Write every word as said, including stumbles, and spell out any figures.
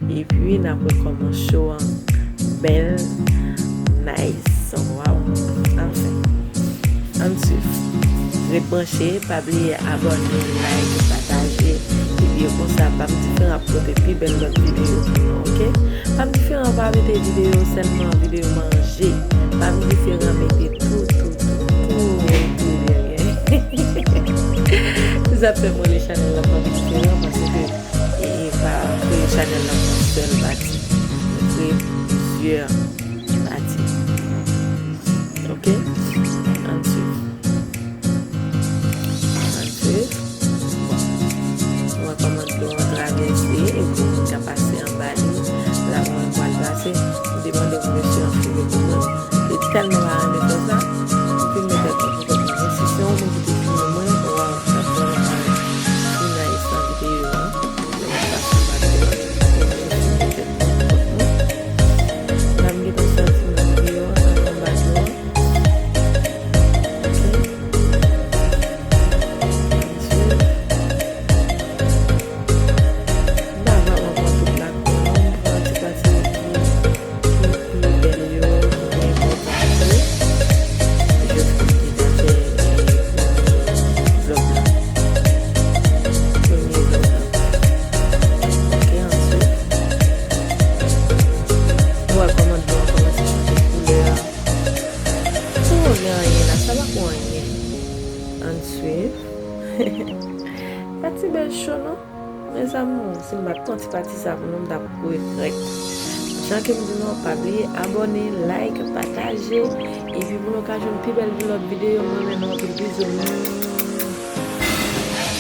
Epi n ap wè kòman show an bèl, nice, wow. Anfen, ann swiv. Ret branche, pa bliye abòne, like, pataje. Epi konsa, Pam Diferan ap pote pi bèl lòt videyo pou nou, oke? Pam Diferan pa mete videyo sèlman videyo manje. Pam Diferan mete tou, tou, tou, tou, tou dèyè. Se sa k fè m rele chanèl la Pam Diferan, paske e, e pa kreye chanèl la pou yon sèl pati. Nou kreye plizyè pati. Oke? Ann swiv. Ann swiv. Bon. Nou wè kòman dlo an travèse, epi moun ka pase anba li. La mwen pral pase. M te mande pou mesye an file pou mwen. Li tèlman pa renmen fè sa, li fin mete l pran pou kont mwen. Men si se yon moun ki te filme mwen, waw, sa vrèman pa nice nan videyo an. Lè w ap pase anba dlo an, li fin mete l pran pou kont mwen. La m gentan sòti nan videyo an, ann anba dlo an. Ok. Ann swiv. M pa vrèman pran tout lakou non, m pran ti pati ki, ki pi bèl yo, ki pi enpòtan yo. Jodi m gentan fè, eh, premye vlòg la. Premye vlòg la. Ok, ann swiv. Nou wè kòman dlo an kòmanse chanje koulè. Pou gen anyen la, sa pa pou anyen. Ann swiv. Pa ti bèl show non. Mezanmi, si m pa t pran ti pati sa pou nou, m t ap regrèt. Jan ke m di nou an, pa bliye abòne, like, pataje. Epi pou nou ka jwenn pi bèl lòt videyo, mwen renmen nou anpil, bizou.